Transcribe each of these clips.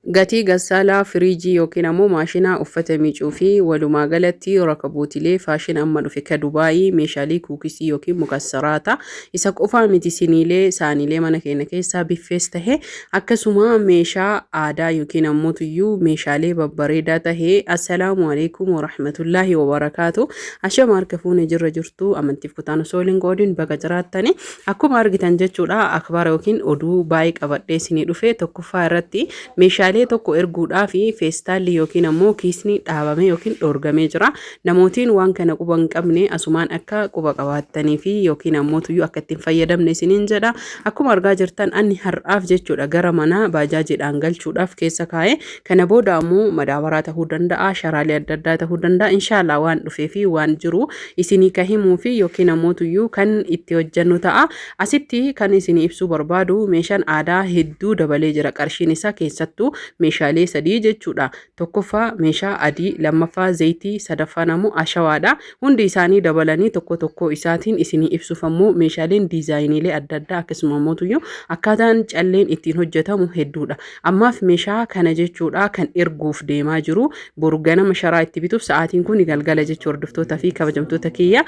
Gatii gassaalaa, firiijii yookiin ammoo maashina uffata miicuu fi walumaa galatti rakabootilee faashina amma dhufe ka Dubaayii, meeshaalee kuukisii yookiin mukassaraata isa qofaa miti, siniilee saaniilee mana keenya keessaa biffees tahe, akkasuma meeshaa aadaa yookiin ammoo tuyyuu meeshaalee babbareedaa tahe. Assalaamu alaikum warahmatullaahi wabarakaatu. Ashama, harka fuune, jirra jirtu? Amantiif kutaan osoo waliin qoodin, baga jiraattani. Akkuma argitan jechuudha, akbaara yookiin oduu baay'ee qabadhee isinii dhufe. Tokkoffaa irratti meeshaalee tokko erguudhaa fi feestaalli yookiin ammoo kiisni dhaabamee yookiin dhoorgamee jira. Namootiin waan kana quba hin qabne asumaan akka quba qabaattanii fi yookiin ammoo tuyyuu akka ittiin fayyadamne isiniin jedha. Akkuma argaa jirtan, anni har'aaf jechuudha gara manaa baajaajiidhaan galchuudhaaf keessa kaa'e. Kana booda ammoo madaabaraa ta'uu danda'a, sharaalee adda addaa ta'uu danda'a. Inshaallah waan dhufee fi waan jiru isinii ka himuu fi yookiin ammoo tuyyuu kan itti hojjennu ta'a. Asitti kan isinii ibsuu barbaadu, meeshaan aadaa hedduu dabalee jira qarshiin isaa, keessattuu meeshaalee sadii jechuudha. Tokkoffaa meeshaa adii, lammaffaa zayitii, sadaffaan ammoo ashawaadha. Hundi isaanii dabalanii tokko tokko isaatiin isinii ibsuuf ammoo meeshaaleen diizaayiniilee adda addaa, akkasuma ammoo tuyyuu akkaataan calleen ittiin hojjetamu hedduudha. Ammaaf meeshaa kana jechuudha kan erguuf deemaa jiru. Boru ganama sharaa itti bituuf, sa'aatiin kun galgala jechuu, hordoftoota fi kabajamtoota kiyya.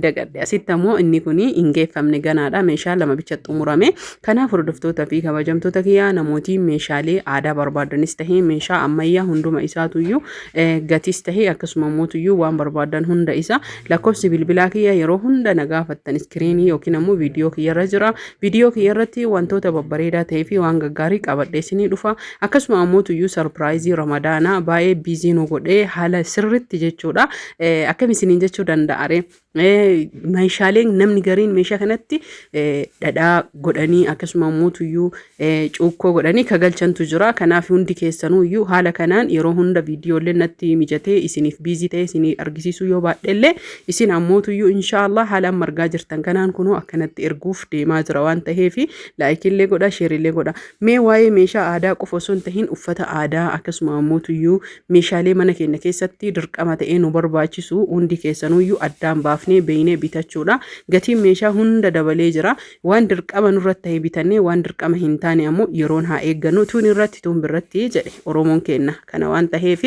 Dagadhe, asitti ammoo inni kun hin geeffamne, ganaadha. Meeshaa lama bicha xumurame. Kanaaf hordoftoota fi kabajamtoota kiyya, namootiin meeshaalee aadaa barbaadanis tahee meeshaa ammayyaa hunduma isaatuyyuu, gatis tahee akkasuma ammoo waan barbaadan hunda isa, lakkoofsi bilbilaa kiyya yeroo hunda na gaafattan iskiriinii yookiin ammoo viidiyoo kiyyarra jira. Viidiyoo kiyyarratti wantoota babbareedaa ta'ee fi waan gaggaarii qabadhee isinii dhufa. Akkasuma ammoo tuyyuu surprise Ramadaanaa baay'ee busy nu godhee haala sirritti jechuudha. Akkam isiniin jechuu danda'are? Meeshaaleen namni gariin meeshaa kanatti dhadhaa godhanii, akkasuma ammoo tuyyuu cuukkoo godhanii kagalchantu jira. Kanaaf hundi keessanuu iyyuu haala kanaan yeroo hunda viidiyoolee natti mijatee isiniif busy ta'ee isinii argisiisuu yoo baadhellee, isin ammoo tuyyuu inshaallah haala amma argaa jirtan kanaan kunoo akkanatti erguuf deemaa jira waan ta'eef, likeillee godha, shareillee godha. Mee waa'ee meeshaa aadaa qofa osoo hin tahin, uffata aadaa, akkasuma ammoo tuyyuu meeshaalee mana keenya keessatti dirqama ta'ee nu barbaachisu hundi keessanuyyuu addaan baafnee beeynee bitachuudha. Gatiin meeshaa hunda dabalee jira. Waan dirqama nurratti ta'e bitannee, waan dirqama hin taane ammoo yeroon haa eeggannu. Tuun irratti tuun birratti jedhe Oromoon keenna. Kana waan ta'eef,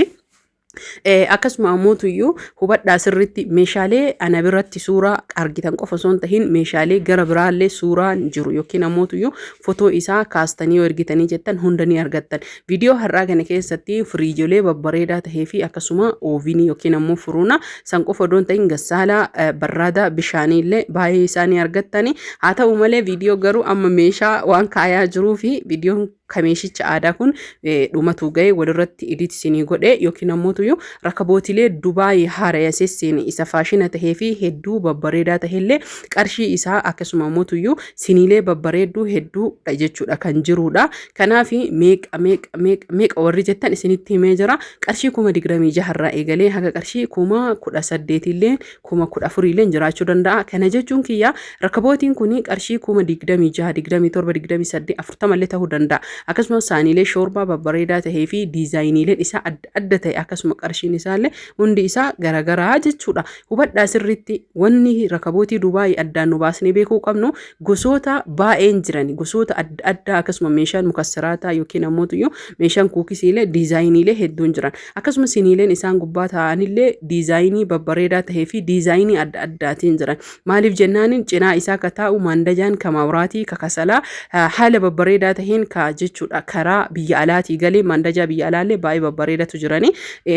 akkasuma ammoo tuyyuu hubadhaa sirritti, meeshaalee ana biratti suuraa argitan qofa osoo hin tahin, meeshaalee gara biraallee suuraan jiru yookiin ammoo tuyyuu fotoo isaa kaastanii yoo ergitanii jettan hunda ni argattan. Viidiyoo har'aa kana keessatti firiijolee babbareedaa tahee fi akkasuma ovenii yookiin ammoo furuuna san qofa odoo hin tahin, gassaalaa, barraada bishaanii illee baay'ee isaa ni argattani. Haa ta'u malee viidiyoo garuu amma meeshaa waan kaayaa jiruu fi viidiyoon kameeshicha aadaa kun dhumatu ga'e walirratti edit isinii godhe yookiin ammoo tuyyuu rakabootilee Dubaay haaraya sesseene isa faashina tahee fi hedduu babbareedaa tahellee qarshii isaa, akkasuma ammoo tuyyuu siniilee babbareedduu hedduudha jechuudha kan jirudha. Kanaaf meeqa meeqa meeqa meeqa warri jettan isinitti himee jira. Qarshii 26,000rraa eegalee haga qarshii 18,000illee, 14,000illee jiraachuu danda'a. Kana jechuun kiyya rakabootiin kun qarshii 26,000, 27, 28, 40llee ta'uu danda'a. Akkasumas saaniilee shoorbaa babbareedaa tahee fi diizaayiniileen isaa adda adda ta'e, akkasuma qarshiin isaallee hundi isaa garagaraa jechuudha. Hubadhaa sirriitti, wanni rakabootii Dubaayii addaan nu baasnee beekuu qabnu gosoota baay'een jiran, gosoota adda addaa, akkasuma meeshaan mukassaraataa yookiin ammoo tuyyuu meeshaan kuukisiilee diizaayiniilee hedduun jiran, akkasuma siniileen isaan gubbaa taa'anillee diizaayinii babbareedaa tahee fi diizaayinii adda addaatiin jiran. Maaliif jennaaniin, cinaa isaa ka taa'u maandajaan ka mabraatii ka kasalaa haala babbareedaa taheen ka jechuudha karaa biyya alaatii galee, maandajaa biyya alaallee baay'ee babbareedatu jirani.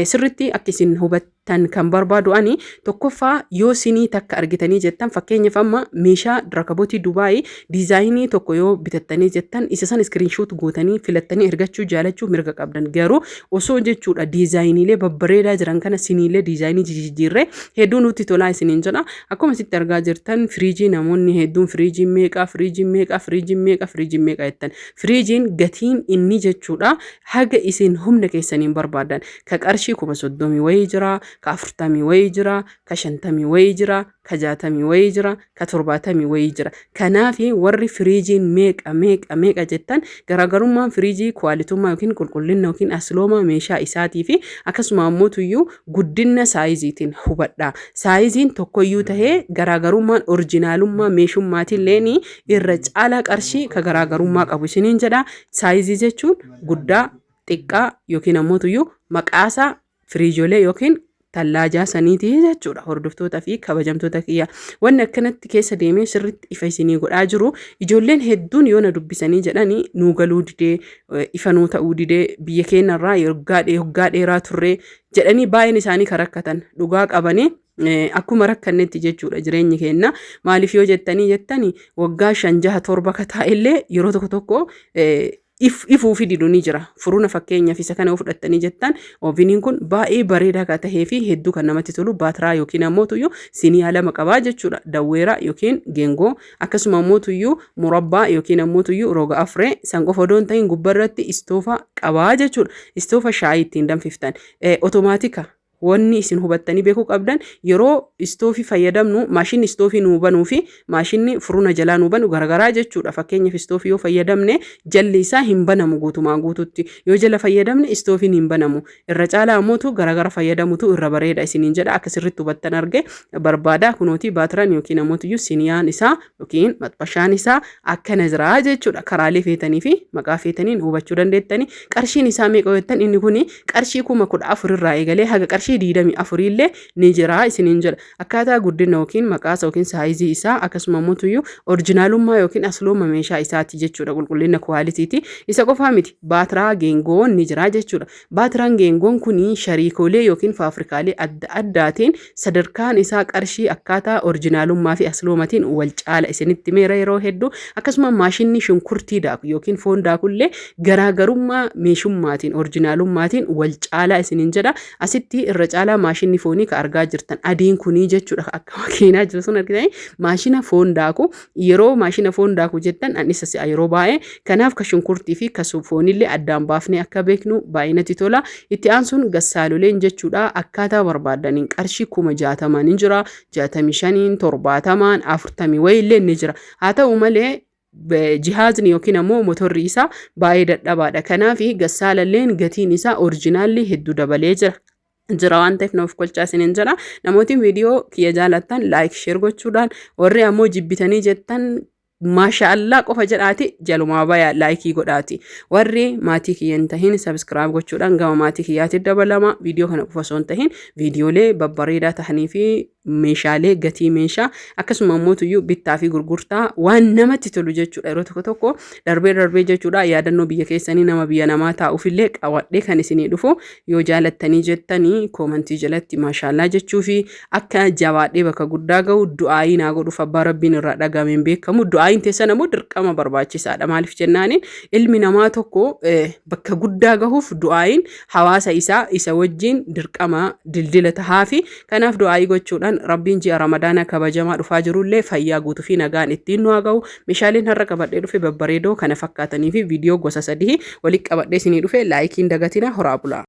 Sirritti akka isin hubattan kan barbaadu ani, tokkoffaa yoo sinii takka argitanii jettan, fakkeenyaaf amma meeshaa rakabotii Dubaayii diizaayinii tokko yoo bitattanii jettan, isa san screenshot gootanii filattanii ergachuu jaalachuu mirga qabdan. Garuu osoo jechuudha diizaayiniilee babbareedaa jiran kana siniilee diizaayinii jijjiirree hedduu nutti tolaa isiniin jedha. Akkuma asitti argaa jirtan, firiijii namoonni hedduun firiijiin meeqa, firiijiin meeqa, firiijiin meeqa, firiijiin meeqa jettan. Firiijiin gatiin inni jechuudha haga isin humna keessaniin barbaadan, ka qarshii 30,000 wayii jira, ka 40 wayii jira, ka 50 wayii jira, ka 60 wayii jira, ka 70 wayii jira. Kanaaf warri firiijiin meeqa meeqa meeqa jettan, garaagarummaan firiijii kwaalitummaa yookiin qulqullina yookiin aslooma meeshaa isaatii fi akkasuma ammoo tuyyuu guddina saayiziitiin hubadha. Saayiziin tokkoyyuu tahee garaagarummaan orijinaalummaa meeshummaatilleen irra caalaa qarshii ka garaagarummaa qabu isiniin jedha. Saayizii jechuun guddaa Xiqqaa yookiin ammoo tuyyuu maqaasaa firiijolee yookiin tallaajaa saniiti jechuudha. Hordoftoota fi kabajamtoota kiyya, wanni akkanatti keessa deemee sirritti ifa isinii godhaa jiru, ijoolleen hedduun yoo na dubbisanii jedhanii nuu galuu didee, ifa nuu ta'uu didee, biyya keenyarraa yoggaa dheeraa turree jedhanii baay'een isaanii kan rakkatan dhugaa qabanii. Akkuma rakkannetti jechuudha jireenyi keenya. Maaliif yoo jettanii jettanii, waggaa 5, 6, 7 ka taa'ellee yeroo tokko tokko ifuu fi didu ni jira. Furuna fakkeenyaaf isa kana yoo fudhattanii jettan, ooveniin kun baay'ee bareedaa kan tahee fi hedduu kan namatti tolu, baatiraa yookiin ammoo tuyyuu siniyaa lama qabaa jechuudha. Dawweera yookiin geengoo, akkasuma ammoo tuyyuu murabbaa yookiin ammoo tuyyuu roga afree san qofa odoo hin ta'in gubbarratti istoofa qabaa jechuudha. Istoofa shaayii ittiin danfiftan. Otomaatika. Wanni isin hubattanii beekuu qabdan, yeroo istoofii fayyadamnu maashinni istoofii nuu banuu fi maashinni furuna jalaa nuu banu garagaraa jechuudha. Fakkeenyaaf istoofii yoo fayyadamne jalli isaa hin banamu guutumaan guututti. Yoo jala fayyadamne istoofiin hin banamu. Irra caalaa ammootu garagara fayyadamutu irra bareeda isiniin jedha. Akka sirriitti hubattan arge barbaada. Kunooti baatiran yookiin ammootuyyuu siniyaan isaa yookiin maxbashaan isaa akkana jira jechuudha. Karaalee feetanii fi maqaa feetaniin hubachuu dandeettanii. Qarshiin isaa meeqa jettan, inni kuni qarshii 14,000 irraa eegalee haga qarshii 24 illee ni jira isiniin jedha. Akkaataa guddina yookiin maqaasa yookiin saayizii isaa, akkasuma immoo orjinaalummaa yookiin aslooma meeshaa isaati jechuudha, qulqullina qualityti. Isa qofaa miti, baatiraa geengoon ni jira jechuudha. Baatiraan geengoon kuni shariikoolee yookiin faafrikaalee adda addaatiin sadarkaan isaa qarshii akkaataa orjinaalummaa fi asloomatiin wal caala isinitti meera yeroo hedduu. Akkasuma maashinni shunkurtii daaku yookiin foon daakullee garaagarummaa meeshummaatiin orjinaalummaatiin wal caalaa isiniin jedha. Asitti irra caalaa maashinni foonii ka argaa jirtan adiin kunii jechuudha, akka makiinaa jiru sun argitanii, maashina foon daaku. Yeroo maashina foon daaku jettan an isa si'a yeroo baay'ee. Kanaaf ka shunkurtii fi ka foonillee addaan baafnee akka beeknu baay'inatti tola. Itti aansuun gassaaloleen jechuudha, akkaataa barbaadaniin qarshii 60,000n hin jira, 65n, 70n, 40 wayiillee ni jira. Haa ta'u malee jihaazni yookiin ammoo motorri isaa baay'ee dadhabaadha. Kanaaf gassaalalleen gatiin isaa orjinaalli hedduu dabalee jira. Jira waan ta'eef nuuf kolchaa isiniin jedha. Namootni viidiyoo kiyya jaalattan like, share gochuudhaan, warri ammoo jibbitanii jettan maasha Allah qofa jedhaati jalumaa baya, like godhaati. Warri maatii kiyya hin tahin subscribe gochuudhaan gama maatii kiyyaatti dabalama. Viidiyoo kana qofa osoo hin tahin viidiyoolee babbareedaa tahanii fi meeshaalee gatii meeshaa, akkasuma immoo tuyyuu bittaa fi gurgurtaa waan namatti tolu jechuudha. Yeroo tokko tokko darbee darbee jechuudha, yaadannoo biyya keessanii nama biyya namaa taa'uufillee qawadhee kan isinii dhufu. Yoo jaalattanii jettanii koomantii jalatti maashaallaa jechuu fi akka jabaadhee bakka guddaa ga'u du'aayii naa godhuuf abbaa rabbiin irraa dhagaameen beekamu, du'aayiin teessan ammoo dirqama barbaachisaadha. Maaliif jennaaniin, ilmi namaa tokko bakka guddaa gahuuf du'aayiin hawaasa isaa isa wajjin dirqama dildila tahaa fi kanaaf du'aayii gochuudhaan rabbiin ji'a Ramadaana kabajamaa dhufaa jirullee fayyaa guutuu fi nagaan ittiin nu haa ga'u. Meeshaaleen har'a qabadhee dhufe babbareedoo kana fakkaatanii fi viidiyoo gosa sadii walitti qabadhee isinii dhufe. Likeiin dagatina, horaa bulaa.